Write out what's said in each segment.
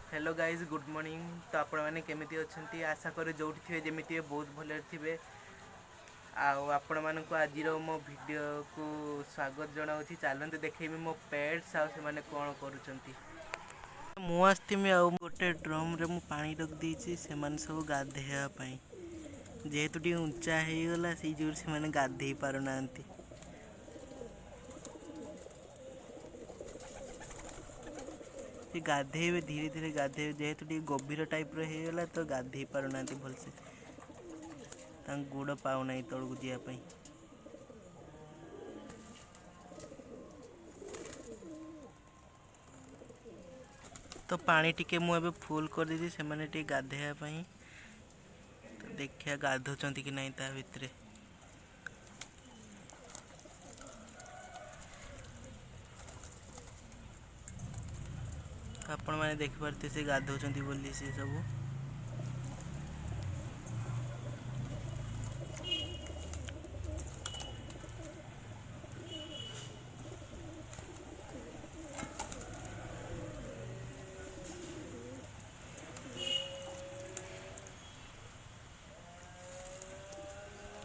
Hello guys, good morning. ତ ଆପଣମାନେ କେମିତି ଅଛନ୍ତି? ଆଶା କରେ ଯେଉଁଠି ଥିବେ ଯେମିତି ଥିବେ ବହୁତ ଭଲରେ ଥିବେ। ଆଉ ଆପଣମାନଙ୍କୁ ଆଜିର ମୋ ଭିଡ଼ିଓକୁ ସ୍ୱାଗତ ଜଣାଉଛି। ଚାଲନ୍ତୁ ଦେଖେଇବି ମୋ ପେଟ୍ସ ଆଉ ସେମାନେ କ'ଣ କରୁଛନ୍ତି। ମୁଁ ଆସିଥିବି ଆଉ ଗୋଟେ ଡ୍ରମ୍ରେ ମୁଁ ପାଣି ରଖିଦେଇଛି ସେମାନେ ସବୁ ଗାଧେଇବା ପାଇଁ। ଯେହେତୁ ଟିକେ ଉଞ୍ଚା ହେଇଗଲା, ସେଇ ଯୋଗୁଁ ସେମାନେ ଗାଧେଇ ପାରୁନାହାନ୍ତି। ସେ ଗାଧେଇବେ, ଧୀରେ ଧୀରେ ଗାଧେଇବେ। ଯେହେତୁ ଟିକେ ଗଭୀର ଟାଇପ୍ର ହେଇଗଲା ତ ଗାଧେଇ ପାରୁନାହାନ୍ତି ଭଲସେ, ତାଙ୍କ ଗୋଡ଼ ପାଉନାହିଁ ତଳକୁ ଯିବା ପାଇଁ। ତ ପାଣି ଟିକେ ମୁଁ ଏବେ ଫୁଲ୍ କରିଦେଇଛି ସେମାନେ ଟିକେ ଗାଧେଇବା ପାଇଁ। ତ ଦେଖିବା ଗାଧଉଛନ୍ତି କି ନାହିଁ ତା ଭିତରେ। ଆପଣମାନେ ଦେଖିପାରୁଥିବେ ସେ ଗାଧଉଛନ୍ତି ବୋଲି ସେ ସବୁ।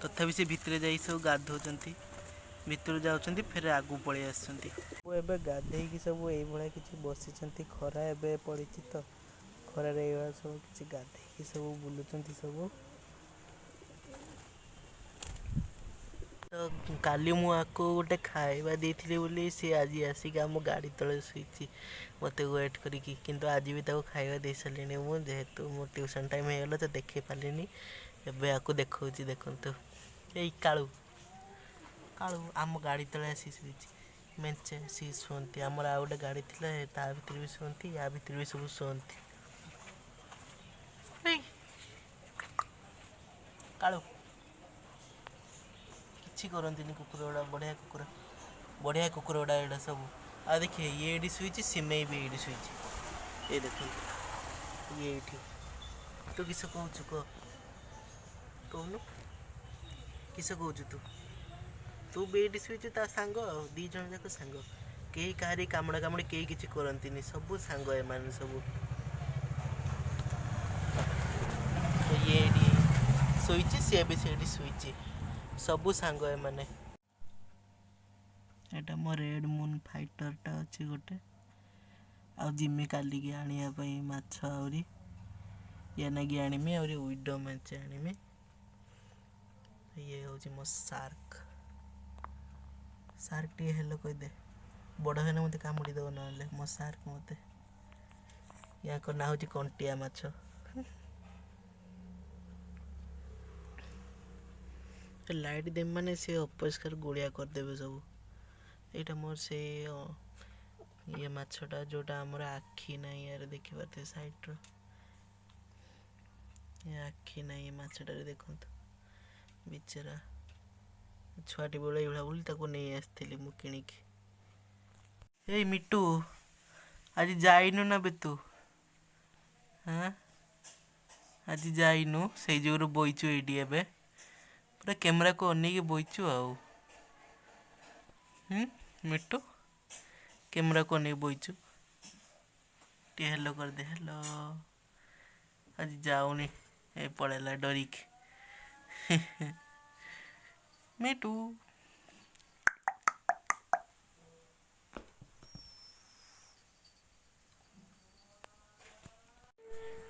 ତଥାପି ସେ ଭିତରେ ଯାଇ ସବୁ ଗାଧଉଛନ୍ତି, ଭିତରୁ ଯାଉଛନ୍ତି, ଫେରେ ଆଗକୁ ପଳେଇ ଆସୁଛନ୍ତି। ଏବେ ଗାଧେଇକି ସବୁ ଏଇଭଳିଆ କିଛି ବସିଛନ୍ତି। ଖରା ଏବେ ପଡ଼ିଛି ତ ଖରାରେ ଏଇଭଳିଆ ସବୁ କିଛି ଗାଧେଇକି ସବୁ ବୁଲୁଛନ୍ତି ସବୁ। ତ କାଲି ମୁଁ ଆକୁ ଗୋଟେ ଖାଇବା ଦେଇଥିଲି ବୋଲି ସିଏ ଆଜି ଆସିକି ଆମ ଗାଡ଼ି ତଳେ ଶୋଇଛି ମୋତେ ୱେଟ୍ କରିକି। କିନ୍ତୁ ଆଜି ବି ତାକୁ ଖାଇବା ଦେଇ ସାରିଲିଣି ମୁଁ, ଯେହେତୁ ମୋ ଟ୍ୟୁସନ୍ ଟାଇମ୍ ହେଇଗଲା ତ ଦେଖେଇ ପାରିଲିନି। ଏବେ ଆକୁ ଦେଖାଉଛି, ଦେଖନ୍ତୁ। ଏଇ କାଳୁ, କାଳୁ ଆମ ଗାଡ଼ି ତଳେ ଆସି ଶୋଇଛି। ମେଞ୍ଚେ ଆସିକି ଶୁଅନ୍ତି। ଆମର ଆଉ ଗୋଟେ ଗାଡ଼ି ଥିଲା, ତା ଭିତରେ ବି ଶୁଅନ୍ତି, ୟା ଭିତରେ ବି ସବୁ ଶୁଅନ୍ତି। ଏଇ କାଳୁ କିଛି କରନ୍ତିନି କୁକୁର ଗୁଡ଼ା, ବଢ଼ିଆ କୁକୁର, ବଢ଼ିଆ କୁକୁର ଗୁଡ଼ା ଏଇଟା ସବୁ। ଆଉ ଦେଖିବେ ଇଏ ଏଇଠି ଶୋଇଛି, ସିମେଇ ବି ଏଇଠି ଶୋଇଛି। ଏଇ ଦେଖନ୍ତୁ ଇଏ ଏଇଠି। ତୁ କିସ କହୁଛୁ କହ, କହୁନୁ କିସ କହୁଛୁ ତୁ? ତୁ ବି ଏଇଠି ଶୋଇଛୁ ତା ସାଙ୍ଗ, ଆଉ ଦୁଇ ଜଣ ଯାକ ସାଙ୍ଗ। କେହି କାହାରି କାମୁଡ଼ା କାମୁଡ଼ି କେହି କିଛି କରନ୍ତିନି, ସବୁ ସାଙ୍ଗ ଏମାନେ ସବୁ। ଇଏ ଏଇଠି ଶୋଇଛି, ସିଏ ବି ସେଇଠି ଶୋଇଛି, ସବୁ ସାଙ୍ଗ ଏମାନେ। ଏଇଟା ମୋ ରେଡ଼୍ ମୁନ୍ ଫାଇଟରଟା ଅଛି ଗୋଟେ। ଆଉ ଜିମି କାଲିକି ଆଣିବା ପାଇଁ ମାଛ, ଆହୁରି ୟା ନାଗି ଆଣିମି, ଆହୁରି ୱିଡୋ ମେଞ୍ଚେ ଆଣିମି। ଇଏ ହେଉଛି ମୋ ସାର୍କ। ସାର୍କ ଟିକେ ହେଲୋ କହିଦେ, ବଡ଼ ହେଲେ ମୋତେ କାମୁଡ଼ି ଦେବ ନହେଲେ ମୋ ସାର୍କ ମୋତେ। ୟାଙ୍କ ନାଁ ହେଉଛି କଣ୍ଟିଆ ମାଛ। ଲାଇଟ୍ ଦେବି ମାନେ ସେ ଅପରିଷ୍କାର ଗୋଳିଆ କରିଦେବେ ସବୁ। ଏଇଟା ମୋର ସେଇ ଇଏ ମାଛଟା ଯେଉଁଟା ଆମର ଆଖି ନାହିଁ ୟାର, ଦେଖିପାରୁଥିବେ ସାଇଡ଼୍ର ଏ ଆଖି ନାହିଁ ଏ ମାଛଟାରେ, ଦେଖନ୍ତୁ। ବିଚରା ଛୁଆଟି ବେଳେ ଏଇଭଳିଆ ବୋଲି ତାକୁ ନେଇ ଆସିଥିଲି ମୁଁ କିଣିକି। ଏଇ ମିଟୁ, ଆଜି ଯାଇନୁ ନା ବେ ତୁ? ହଁ ଆଜି ଯାଇନୁ, ସେଇ ଯୋଗୁରୁ ବଇଛୁ ଏଇଠି ଏବେ, ପୁରା କ୍ୟାମେରାକୁ ଅନେଇକି ବଇଛୁ ଆଉ। ମିଟୁ କ୍ୟାମେରାକୁ ଅନେଇକି ବଇଛୁ। ଟିକେ ହେଲୋ କରିଦେ, ହେଲୋ। ଆଜି ଯାଉନି, ଏ ପଳେଇଲା ଡରିକି। ମିଟୁ।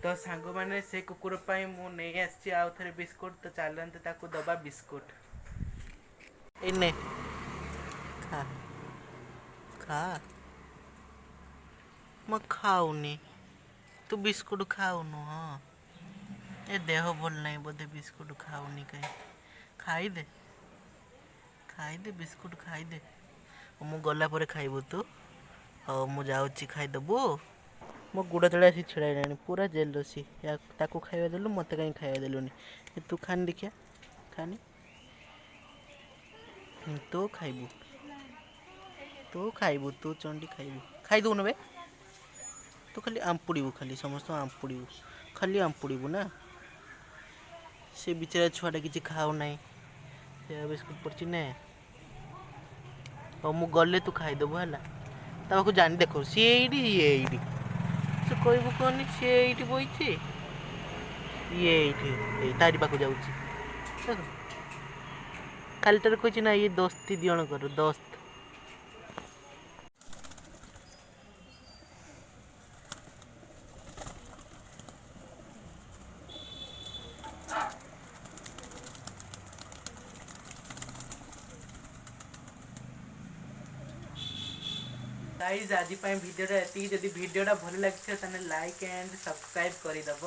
ତ ସାଙ୍ଗମାନେ, ସେ କୁକୁର ପାଇଁ ମୁଁ ନେଇ ଆସିଛି ଆଉ ଥରେ ବିସ୍କୁଟ। ତ ଚାଲନ୍ତୁ ତାକୁ ଦବା ବିସ୍କୁଟ। ଏଇ ନେ, ଖା ଖା। ମୁଁ ଖାଉନି, ତୁ ବିସ୍କୁଟ ଖାଉନୁ? ହଁ, ଏ ଦେହ ଭଲ ନାହିଁ ବୋଧେ, ବିସ୍କୁଟ ଖାଉନି କାହିଁ। ଖାଇଦେ, ଖାଇଦେ ବିସ୍କୁଟ ଖାଇଦେ। ମୁଁ ଗଲା ପରେ ଖାଇବୁ ତୁ। ହଉ ମୁଁ ଯାଉଛି, ଖାଇଦେବୁ। ମୋ ଗୋଡ଼ ତଳେ ଆସି ଛିଡ଼ା ହେଲାଣି, ପୁରା ଜେଲସି। ତାକୁ ଖାଇବା ଦେଲୁ, ମୋତେ କାହିଁ ଖାଇବା ଦେଲୁନି? ତୁ ଖାନି, ଦେଖିଆ ଖାନି। ତୁ ଖାଇବୁ, ତୁ ଖାଇବୁ, ତୁ ଚଣ୍ଡି ଖାଇବୁ। ଖାଇଦେବୁନୁ ବେ ତୁ? ଖାଲି ଆମ୍ପୁଡ଼ିବୁ, ଖାଲି ସମସ୍ତଙ୍କୁ ଆମ୍ପୁଡ଼ିବୁ, ଖାଲି ଆମ୍ପୁଡ଼ିବୁ ନା? ସେ ବିଚରା ଛୁଆଟା କିଛି ଖାଉନାହିଁ, ସେ ବିସ୍କୁଟ ପଡ଼ିଛି ନେ। ହଉ ମୁଁ ଗଲେ ତୁ ଖାଇଦେବୁ ହେଲା। ତା ପାଖକୁ ଜାଣି ଦେଖ, ସିଏ ଏଇଠି, ଇଏ ଏଇଠି। ସେ କହିବୁ କହନି, ସିଏ ଏଇଠି ବଇଛି, ଇଏ ଏଇଠି ଏଇ ତାରି ପାଖକୁ ଯାଉଛି। ଦେଖ, ଖାଲିଟାରେ କହୁଛି ନା, ଇଏ ଦୋସ୍ତି ଦି ଜଣଙ୍କର ଦୋସ୍ତ। ଗାଇଜ୍, ଆଜି ପାଇଁ ଭିଡ଼ିଓଟା ଏତିକି। ଯଦି ଭିଡ଼ିଓଟା ଭଲ ଲାଗିଥିବ, ତାହେଲେ ଲାଇକ୍ ଆଣ୍ଡ ସବସ୍କ୍ରାଇବ୍ କରିଦେବ।